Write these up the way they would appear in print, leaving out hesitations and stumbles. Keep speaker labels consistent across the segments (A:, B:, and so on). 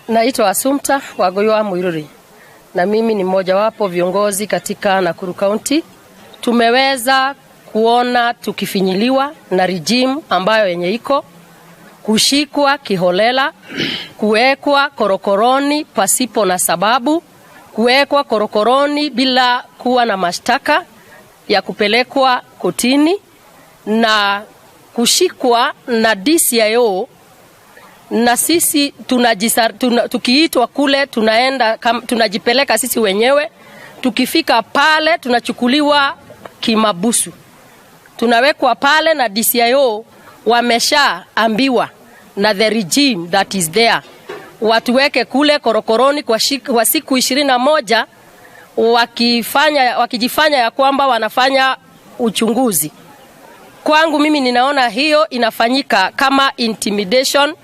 A: Naitwa Assumpta Wangui wa Muiruri na mimi ni mmojawapo viongozi katika Nakuru County. Tumeweza kuona tukifinyiliwa na regime ambayo yenye iko kushikwa kiholela, kuwekwa korokoroni pasipo na sababu, kuwekwa korokoroni bila kuwa na mashtaka ya kupelekwa kotini na kushikwa na DCIO na sisi tukiitwa kule tunaenda tunajipeleka sisi wenyewe. Tukifika pale tunachukuliwa kimabusu, tunawekwa pale na DCIO. Wameshaambiwa na the regime that is there watuweke kule korokoroni kwa siku 21 wakijifanya ya kwamba wanafanya uchunguzi. Kwangu mimi ninaona hiyo inafanyika kama intimidation,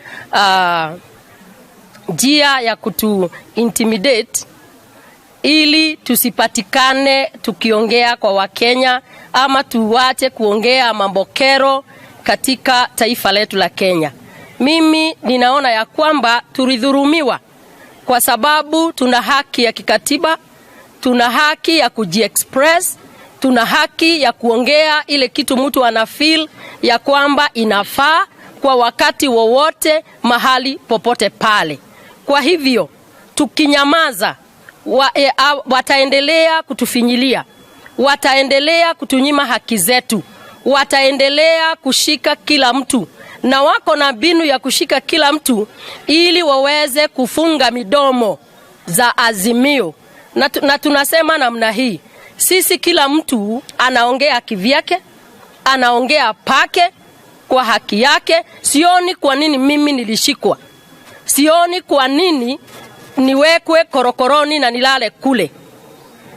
A: njia ya kutu intimidate ili tusipatikane tukiongea kwa Wakenya ama tuwache kuongea mambo kero katika taifa letu la Kenya. Mimi ninaona ya kwamba tulidhulumiwa kwa sababu tuna haki ya kikatiba, tuna haki ya kujiexpress, tuna haki ya kuongea ile kitu mtu ana feel ya kwamba inafaa kwa wakati wowote mahali popote pale. Kwa hivyo tukinyamaza wataendelea kutufinyilia, wataendelea kutunyima haki zetu, wataendelea kushika kila mtu, na wako na mbinu ya kushika kila mtu ili waweze kufunga midomo za Azimio. Na tunasema namna hii, sisi kila mtu anaongea kivyake, anaongea pake kwa haki yake. Sioni kwa nini mimi nilishikwa, sioni kwa nini niwekwe korokoroni na nilale kule.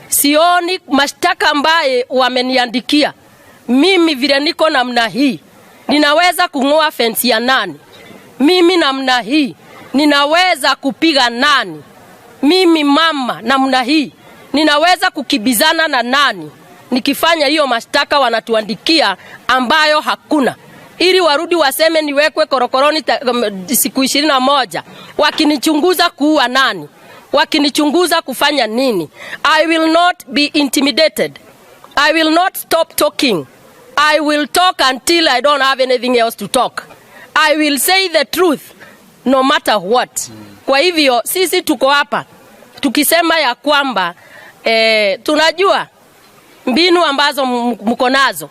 A: Sioni mashtaka ambaye wameniandikia mimi. Vile niko namna hii, ninaweza kung'oa fence ya nani? Mimi namna hii ninaweza kupiga nani? Mimi mama namna hii ninaweza kukimbizana na nani? Nikifanya hiyo mashtaka wanatuandikia ambayo hakuna, ili warudi waseme niwekwe korokoroni siku 21, wakinichunguza kuua nani, wakinichunguza kufanya nini? I will not be intimidated. I will not stop talking. I will talk until I don't have anything else to talk. I will say the truth no matter what. Kwa hivyo sisi tuko hapa tukisema ya kwamba tunajua mbinu ambazo mko nazo,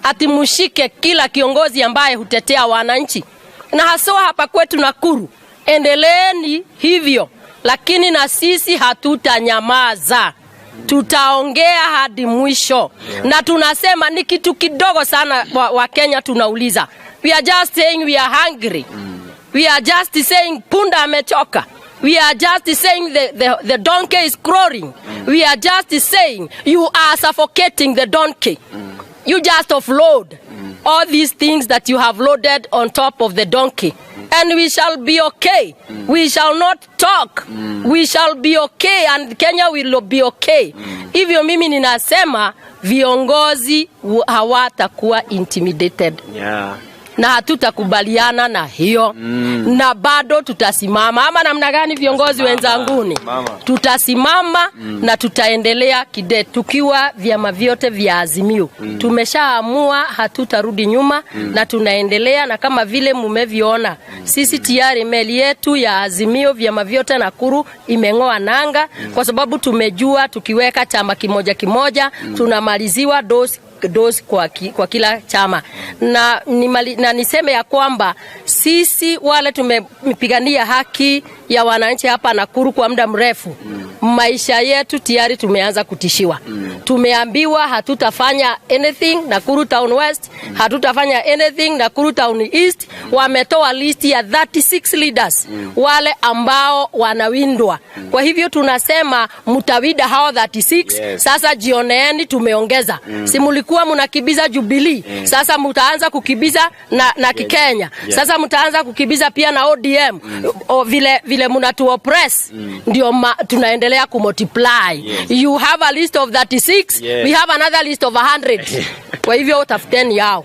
A: ati mshike kila kiongozi ambaye hutetea wananchi, na haswa hapa kwetu Nakuru. Endeleeni hivyo, lakini na sisi hatutanyamaza, tutaongea hadi mwisho. Na tunasema ni kitu kidogo sana wa Kenya tunauliza. We are just saying we are hungry. We are just saying punda amechoka. We are just saying the donkey is crawling. We are just saying you are suffocating the donkey. You just offload all these things that you have loaded on top of the donkey. And we shall be okay. We shall not talk. We shall be okay and Kenya will be okay. Hivyo mimi ninasema viongozi hawatakuwa intimidated na hatutakubaliana na hiyo na bado tutasimama. Ama namna gani, viongozi wenzanguni?
B: Mama.
A: Tutasimama na tutaendelea kidete tukiwa vyama vyote vya Azimio. Tumeshaamua hatutarudi nyuma na tunaendelea, na kama vile mumeviona sisi tayari meli yetu ya Azimio vyama vyote Nakuru imeng'oa nanga, kwa sababu tumejua tukiweka chama kimoja kimoja tunamaliziwa dosi dosi kwa kila chama na niseme ya kwamba sisi wale tumepigania haki ya wananchi hapa Nakuru kwa muda mrefu, maisha yetu tayari tumeanza kutishiwa. Tumeambiwa hatutafanya anything Nakuru Town West, hatutafanya anything Nakuru Town East. Wametoa list ya 36 leaders wale ambao wanawindwa. Kwa hivyo tunasema mtawinda hao 36. Sasa jioneeni, tumeongeza. Si mulikuwa mnakimbiza Jubilee, sasa mtaanza kukimbiza na Kikenya. Sasa mtaanza kukimbiza pia na ODM. O, vile vile mnatu oppress ndio tunaendelea kumultiply. You have a list of 36, we have another list of 100. Kwa hivyo tafuteni yao.